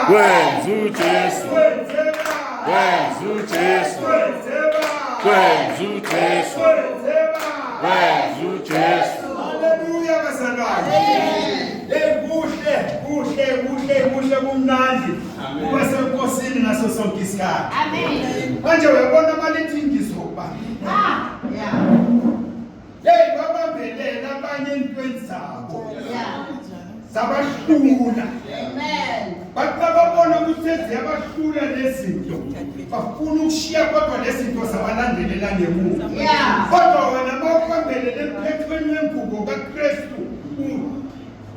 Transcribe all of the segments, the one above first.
Kwenza uJesu. Kwenza uJesu. Kwenza uJesu. Kwenza uJesu. Haleluya bazalwane. Hey kuhle, kuhle, kuhle, kuhle kumnandi. Kuba senkosini ngaso sonke isikhathi. Amen. Manje uyabona malithi ngizoba. Ah, yeah. Hey babambelela abanye entweni zabo. Yeah. Zabahlula. Amen. Bathi babona ukuthi seziyabahlula lezinto. Bafuna ukushiya kodwa lezinto zabalandelela ngemuva. Yeah. Kodwa wena mawubambelele emphethweni wengubo kaKristu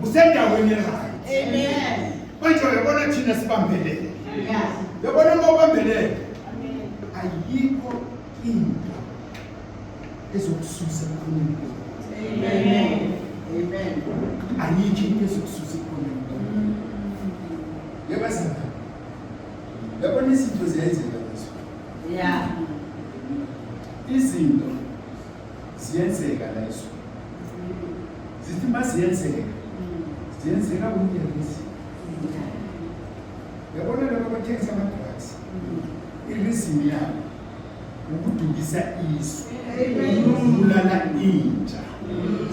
usendaweni right. Amen. Manje uyabona thina sibambelele. Yeah. Uyabona uma ubambelele ayikho into ezokususa ekhoneni. Amen. Amen. Ayikho into ezokususa ekhoneni. Yabazalwane. Yabona izinto ziyenzeka lezo. Yeah. Izinto ziyenzeka lezo. Zithi maziyenzeka. Ziyenzeka kumnyelezi. Yabona laba abathengisa ama-drugs. I-reason yabo ukudukisa izwe. Ukubulala intsha.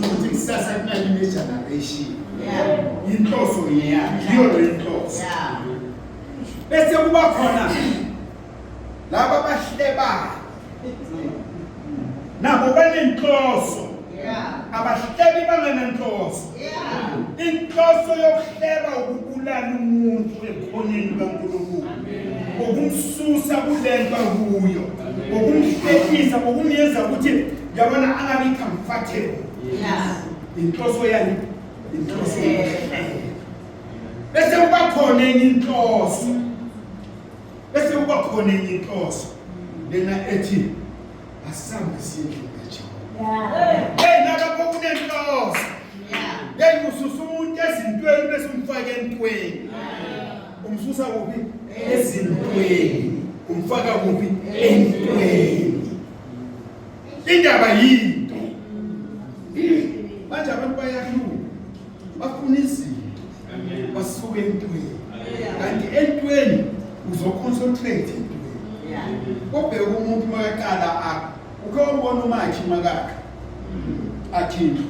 Ukuthi kusasa kungabi ne-generation. Yeah. Inhloso yeyakhe. Yiyo le inhloso. Yeah. Bese kuba khona laba abahlebayo. Nabo banenhloso. Yeah. Abahlebi bangenanhloso. Yeah. Inhloso yokuhleba ukubulala umuntu ekhoneni kaNkulunkulu. Ukumsusa kulento akuyo. Ukumhlehlisa, ukumenza ukuthi yabona angabi comfortable. Yeah. Inhloso yani? Inhloso yokuhleba. Bese kuba khona enye inhloso. Bese kuba khona enye inhloso. Lena ethi asambe siye endlini kaJehova. Yeah. Hey nalapho kunenhloso. Yeah. Hey ususa umuntu ezintweni bese umfaka entweni. Umsusa kuphi? Ezintweni. Umfaka kuphi? Entweni. Indaba yinto. Manje abantu bayahluka. Bafuna izinto. Basuke entweni. Kanti entweni uzoconcentrate entweni. Yeah. Obheka umuntu makaqala akha. Uke wambona umakhi makakha. Akhe indlu.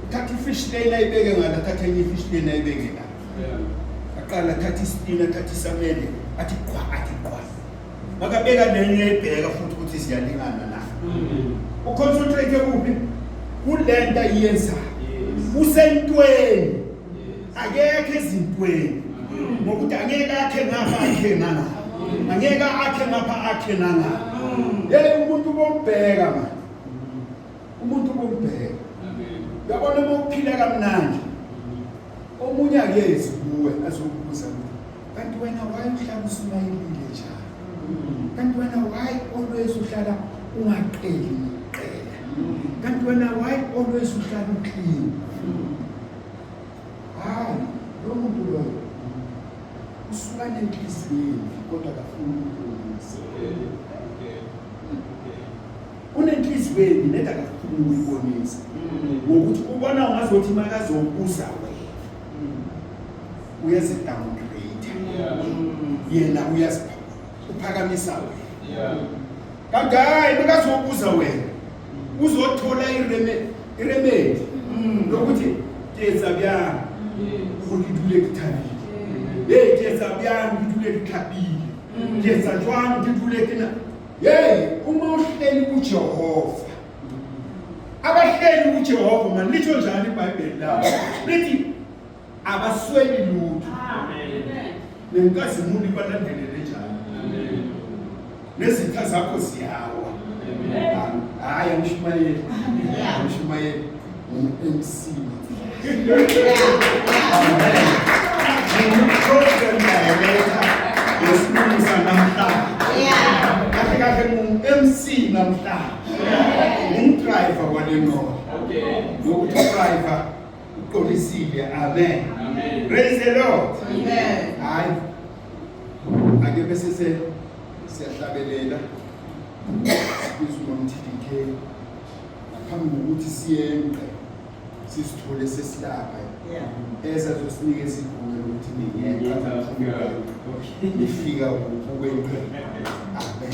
Uthatha ifish lane ayibeke ngala, athathe enye ifish lane ayibeke la. Aqala athathe isitina, athathe isamende, athi qwa, athi qwa. Makabeka lenye ebheka futhi ukuthi ziyalingana na. Uconcentrate kuphi? Kulento ayenzayo. Usentweni. Akekho ezintweni. Ngokuthi angeke akhe ngapha akhe nangapha. Angeke akhe ngapha akhe nangapha. Hey umuntu bombheka man. Umuntu bombheka. Uyabona uma uphila kamnandi. Omunye akezi kuwe azokubuza ukuthi kanti wena why uhlala usumayelile njalo? Kanti wena why always uhlala ungaqeli nokuqela? Kanti wena why always uhlala uclean? Hayi, lo muntu loyo usuka nenhliziyo kodwa akafuni ukubonisa. Unenhliziyo embi neda akafuni ukuyibonisa. Ngokuthi ubona ungazothi makazobuza wena. Uyazi downgrade. Yena uyazipha uphakamisa wena. Kanti hayi makazobuza wena. Uzothola iremedy lokuthi ke etsa bjang gore ke dule ke thabile. Hey ke etsa bjang ke dule ke tlhapile. Ke etsa jwang ke dule ke na. Hey uma uhleli kuJehova. Abahleli kuJehova man litho njalo iBhayibheli lapho. Lithi abasweli lutho. Nenkazimulo ibalandelele njalo. Nezitha zakho ziyawa. Hayi angishumayeli. Angishumayeli. Ngu-MC. Ngu-program director wesilungu sanamhlanje. Yeah. Kahle kahle ngu-MC namhlanje. Ngumdrayiva wale nqola. Ngokuthi udriver uqolisile. Amen. Praise the Lord. Amen. Hayi. Ake bese se siyahlabelela. Sibiza uMam TDK. Ngaphambi kokuthi siyenqe. Sisithole sesilapha. Yeah. Ezazosinikeza igunya lokuthi niyeqa, nifika kuphi, ukweqa. Amen.